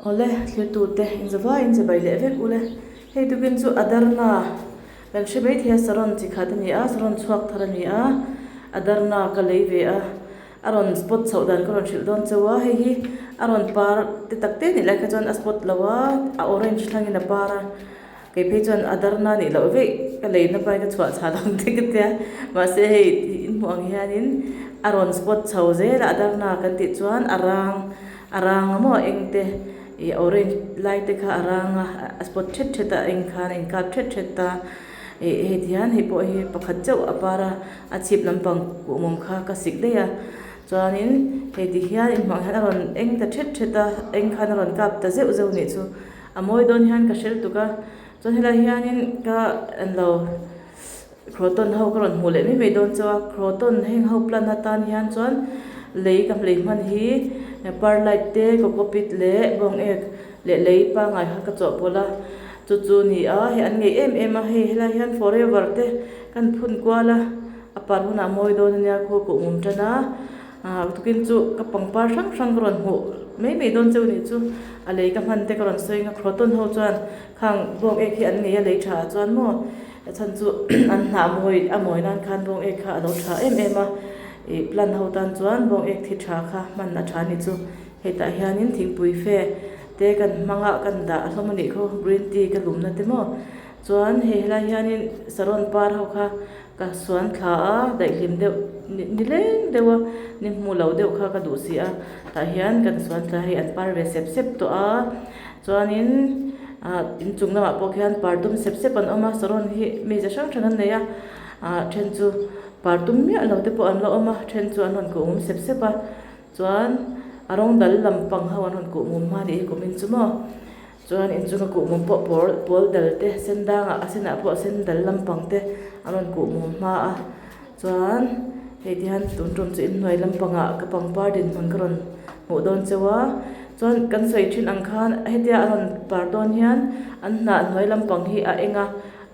Awle thlirtute inzavaiin chibai leh vek ule. Hei tukin chu Adarna kan hre mai thei a saron chi khat a ni a saron chhuak thar a ni a Adarna ka lei ve a a rawn spot chhoh dan ka rawn hrilh dawn chauh a hei hi a rawn par te tak te nih lai kha chuan a spot lo a a orange thlangin a par a. Kei phei chuan a darna nih loh veih ka leina pai ka chhuah chhah ang te ka tia mahse hei in hmuh ang hianin a rawn spot chho zel a a darna kan tih chuan a rang a rang a maw a eng te ih orange lai te kha a rang a a spot thet thet a a eng khan a inkap thet thet a ih hei ti hian hei pawh hi pakhat chauh a par a a chhip lampang kuhmawm kha ka sik daih a chuanin hei ti hian in hmuh ang hian a rawn eng ta thet thet a eng khan a rawn kap ta zeuh zeuh a nih chu. A mawi dawn hian ka hrel tuk a, chuan helai hianin ka englo croton ho ka rawn hmuh leh mai mai dawn chauh a, croton heng ho plant atan hian chuan lei ka lei hman hi perlite te cocopeat leh bawng ek leh lei pangngai kha ka chawhpawlh a, chu chu ni a hei an ngei em em a hei helai hian forever te kan phun kual a, a par hunah a mawi dawn ania khu a kuhmum tan a. Aaa tukin chu ka pangpar hrang hrang ka rawn hmuh mai mai dawn cheu nih chu a lei ka hman te ka rawn sawi ang a croton ho chuan khang bawng ek hi an ngei a lei tha ah chuan maw a chhan chu an hnah mawi a mawi nan khan bawng ek kha a lo tha em em a ih plant ho tan chuan bawng ek thi tha kha hman a tha a ni chu hetah hianin thingpui fe te kan hmang a kan dah hlawm a nih khaw green tea ka lumna te maw chuan hei helai hianin saron par ho kha. Ka suan thla a, daihlim deuh ni leng deuh a, ni hmu lo deuh kha ka duh si a, tah hian kan suan thla hei an par ve sep sep tawh a, chuanin ah inchung lamah pawh khian par tum sep sep an awm a, saron hi mi ze hrang hrang an nei a, ah then chu par tum miah lo te pawh an la awm a, then chu an rawn kuh mum sep sep a, chuan a rawng dal lampang ho an rawn kuh mum hma nih hi kumin chu maw. Chuan inchunga kuhmum pawh pawl pawl dal te sen dangah a senah pawh sen dal lampang te a rawn kuhmum hma a chuan hei ti hian tun tum chu inhnuai lampangah ka pangpar dinhmun ka rawn hmuh dawn cheu a chuan kan sawi thin ang khan hetia a rawn par dawn hian an hnah hnuai lampang hi a eng a.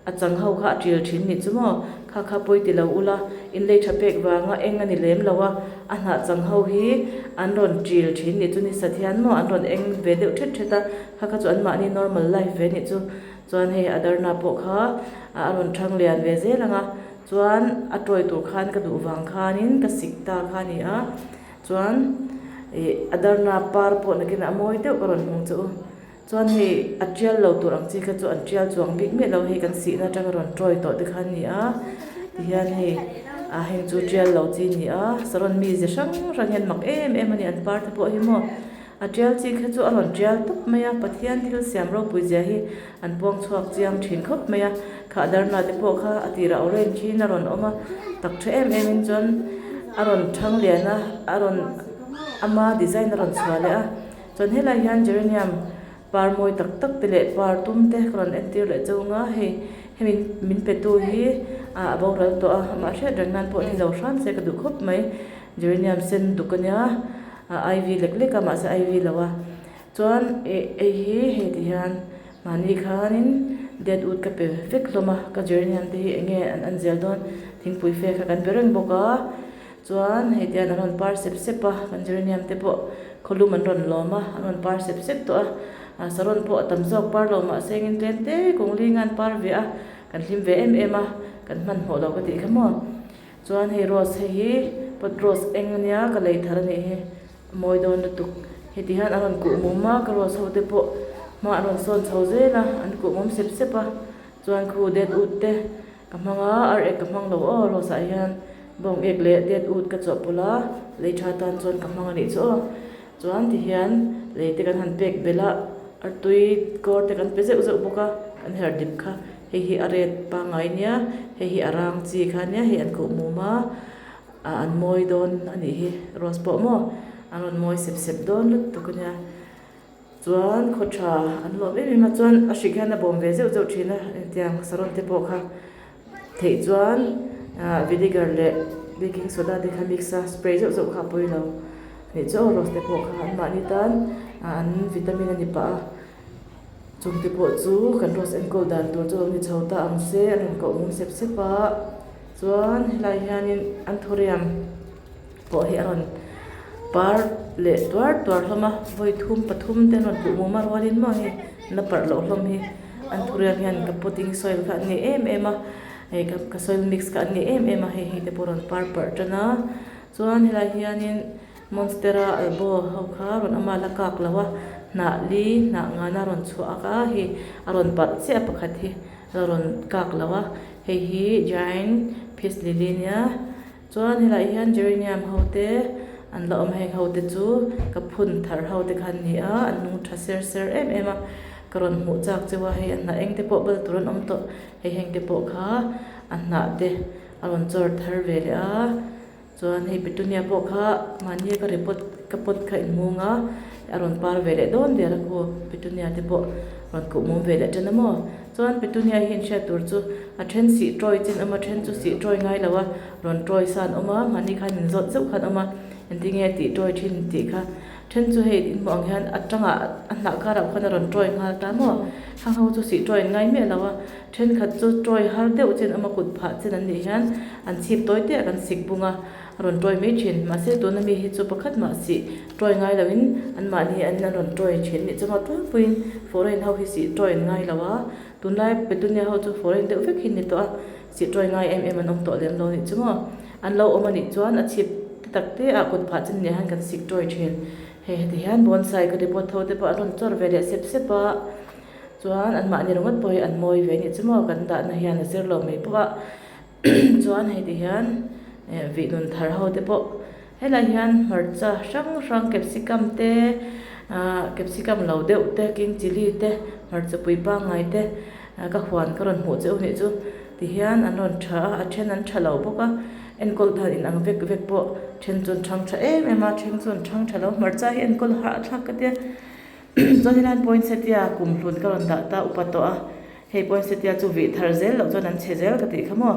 A chang ho kha a ṭil ṭhin nih chu maw? Kha kha pawi ti lo ula, in lei ṭha pek vanga eng a ni lem lo a, a hnah chang ho hi an rawn ṭil ṭhin nih chu ni sat hian maw an rawn eng ve deuh ṭhet ṭhet a, kha kha chu anmahni normal life ve nih chu. Chuan hei a darna pawh kha a rawn ṭhang lian ve zel ang a, chuan a tawi tur khan ka duh vang khanin ka sik ta kha a ni a, chuan ih a darna par pawh nakinah a mawi deuh ka rawn hmang che u. Chuan hei a tial lo tur ang chi kha chu an tial chuang bik miah lo hei kan sihna atanga rawn tawi tawh te kha an ni a tihian hei ah heng chu tial lo chi a ni a saron mi ze hrang hrang hian mak em em a ni an par te pawh hi maw a tial chi kha chu a rawn tial tawp mai a Pathian thil siam ropui zia hi an puang chhuak chiang thin khawp mai a khah darna te pawh kha a tirah orange in a rawn awm a tak tha em em in chuan a rawn thang lian a a rawn ama design a rawn chhuah leh a. Chuan helai hian geranium par mawi tak tak te leh par tum te ka rawn entir leh cheu ang a hei hemi min pe tu hi ah a boral tawh a amah hriat reng nan pawh ni lo hram se ka duh khawp mai geranium sen duk ania ah ivy lek lek a mahse ivy lo a chuan ih hei hi hei ti hian mahni khanin dead wood ka pe vek hlawm a ka geranium te hi eng nge an an zel dawn thingpui fe kha kan pe reng bawk a. Chuan hei te hian an rawn par sep sep a, kan geranium te pawh khawlum an rawn lawm a, an rawn par sep sep tawh a, ah saron pawh a tam zawk par lo mahse engin tlem te kawng ling a an par ve a, kan hlim ve em em a, kan hmanhmawh lo ka tih kha maw. Chuan hei rose hei hi pot rose eng ania ka lei thar a nih hi, a mawi dawn lutuk. Heti hian an rawn kuh mum a, ka rose ho te pawh hma an rawn sawn chho zel a, an kuh mum sep sep a, chuan khu dead wood te Ka hmang a, ar ek ka hmang lo aw, rose ah hian bawng ek leh det ut ka chawhpawlh a, lei tha tan chuan ka hmang a nih chu aw. Chuan ti hian lei te kan han pek belh a, artui kawr te kan pe zeuh zeuh bawk a, kan her dip kha, hei hi a red pangngai nia, hei hi a rang chi kha nia, hei an khuh mum a, ah an mawi dawn a nih hi rose pawh maw, an rawn mawi sep sep dawn lutuk a nia. Chuan khaw tha an lawm em em a chuan a hrik hian a bawm ve zeuh zeuh thin a hetiang saron te pawh kha theih chuan ah vinegar leh baking soda te kha mix a spray zeuh zeuh kha a pawi lo nih chu aw rose te pawh kha an mahni tan ah an vitamin a ni pah a chung te pawh chu kan rose enkawl dan tur chu lo ni chho ta ang se an rawn koh mum sep sep a chuan helai hianin an thuriam. Pawh hi a rawn par leh tuar tuar hlawm a vawi thum pathum te an rawn kuh mum a rualin maw hei an la parh loh hlawm hi anthurium hian ka potting soil kha an ngeih em em a hei ka soil mix kha an ngeih em em a hei hei te pawh a rawn par parh tan a chuan helai hianin monstera albo ho kha rawn awm a la kak lo a hnah li hnah ngana rawn chhuah a hei a rawn parh chiah pakhat hi a rawn kak lo a hei hi giant peace lily nia. Chuan helaiah hian geranium ho te an la awm a heng ho te chu ka phun thar ho te kha an ni a an nung tha ser ser em em a ka rawn hmuh chak cheu a hei a hnah eng te pawh bal tur an awm tawh hei heng te pawh kha a hnah te a rawn chawr thar ve leh a chuan hei petunia pawh kha mahni a ka repot ka pot kha inhmung a a rawn par ve leh dawn der a khu petunia te pawh rawn kuh mum ve leh tan a maw. Chuan Petunia hi an hriat tur chu a then sih tawi chin awm a, then chu sih tawi ngai lo a, rawn tawi sa an awm a, mahni khan min zawt zeuh khan awm a, engtin nge tih tawi thin tih kha. Then chu hei in hmuh ang hian a tangah a hnah karah khuan a rawn tawi nghal ta maw? Hang ho chu sih tawi an ngai miah lo a, thenkhat chu tawi har deuh chin awm a, kut phah chin an nih hian an chhip tawi te ah kan sik bung a, a rawn tawi mai thin. Mahse tuna mi hi chu pakhat mah sih Tawi ngai loin anmahni an an rawn tawi thin nih chuan tlangpuiin foreign ho hi sih tawi an ngai lo a, tunlai petunia ho chu foreign deuh vek hi an ni tawh a, sih tawi ngai em em an awm tawh lem lo nih chu maw. An lo awm a nih chuan a chhip te tak te ah kut phah chin nia hian kan sik tawi thin. Hei heti hian bonsai ka report ho te pawh an rawn chawr ve leh sep sep a, chuan anmahni ringawt pawh hi an mawi ve nih chu maw kan dahna hian a zir lo mai bawk a. Chuan hei ti hian eh vih nun thar ho te pawh helai hian hmarcha hrang hrang capsicum te ahh capsicum lo deuh te king chilli te hmarcha pui pangngai te ah ka huan ka rawn hmuh che u nih chu ti hian an rawn tha a a then an tha lo bawk a enkawl dan inang vek vek pawh then chu an thang tha em em a then chu an thang tha lo hmarcha hi enkawl hahthlak ka tia chuan helai poinsettia kumhlun ka rawn dah ta upa tawh a. Hei poinsettia chu vih thar zel loh chuan an chhe zel ka tih kha maw.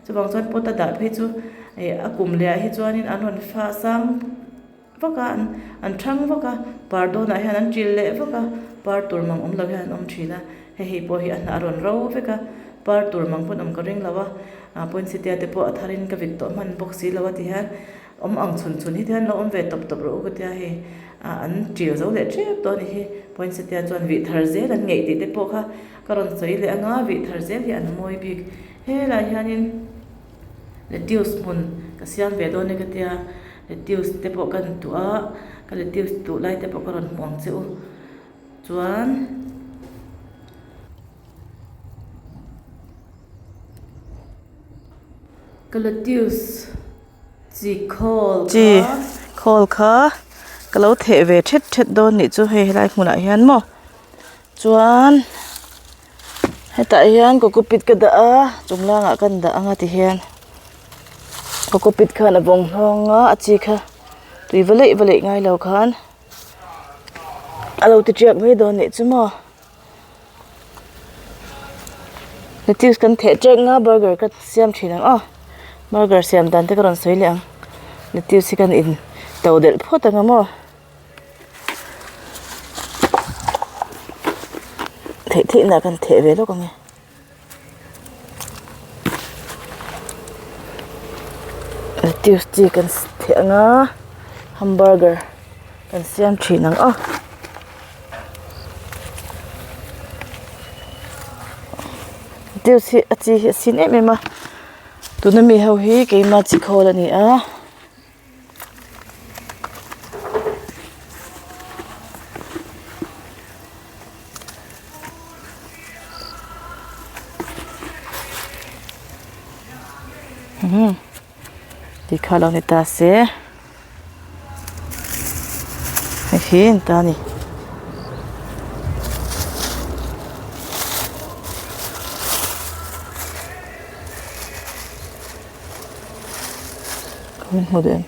Chuvang chuan pot a dah phei chu ih a kum leh ah hi chuanin an rawn fa sang vak a, an thang vak a, par dawnah hian an ṭil leh vak a, par tur mang awm lo hian an awm ṭhin a, hei hei pawh hi a hnah a rawn ro vek a, par tur mang pawn awm ka ring lo a, ah poinsettia te pawh a tharin ka vit tawh hman bawk si lo a ti hian Awm ang chhun chhun hi te hian lo awm ve tawp tawp rawh u ka tia hei ah an ṭil zo leh ṭep tawh a ni hi. Poinsettia chuan vih thar zel an ngeih tih te pawh kha ka rawn sawi leh anga vih thar zel hi an mawi bik. Helaiah hianin lettuce hmun ka siam ve dawn e ka tia lettuce te pawh ka han tuh a ka lettuce tuh lai te pawh ka rawn hmuh ang che u chuan. Ka lettuce. Chi khawl Chi khawl kha ka lo theh ve thet thet dawn nih chu hei helai hmunah hian maw chuan hetah hian cocopeat ka dah a chung langah kan dah anga ti hian cocopeat khan a vawng hlawng a a chi kha tui va leih va leih ngai lo khan a lo ti tiak mai dawn nih chu maw. Lettuce kan theh teuh nga burger ka siam thin ang aw burger siam dan te ka rawn sawi leh ang lettuce hi kan in to delh phawt ang a maw theih theih na kan theh ve lawk ang e. Lettuce chi kan theh ang a hamburger kan siam thin ang aw. Lettuce hi a chi hi a sin em em a tuna mi ho hi keima chi khawl a ni a. Ti kha lo ni ta se hei hi an ta a ni. Ka hmu duh em.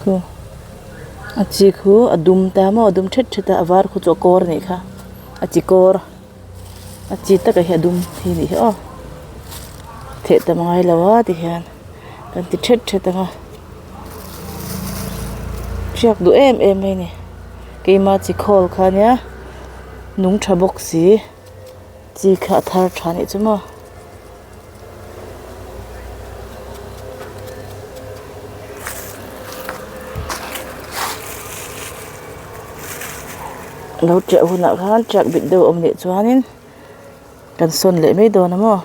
Khu a chi khu a dum ta maw a dum thet thet a a var khu chu a kawr a nih kha a chi kawr a chi taka hi a dum hi a nih hi aw theh tam a ngai lo a ti hian kan ti thet thet ang a. Tiak duh em em mai a ni keima chi khawl kha ania nung tha bawk si chi kha a thar tha anih chu maw. Lo tiah hunah khan tiak bit deuh a awm leh chuanin kan sawn leh mai dawn a maw.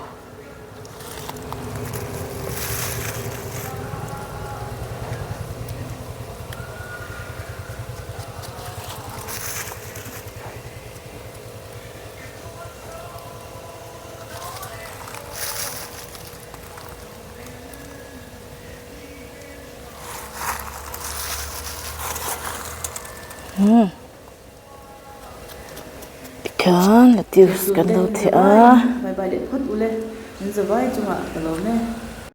Umm tikhian lettuce kan lo theh a.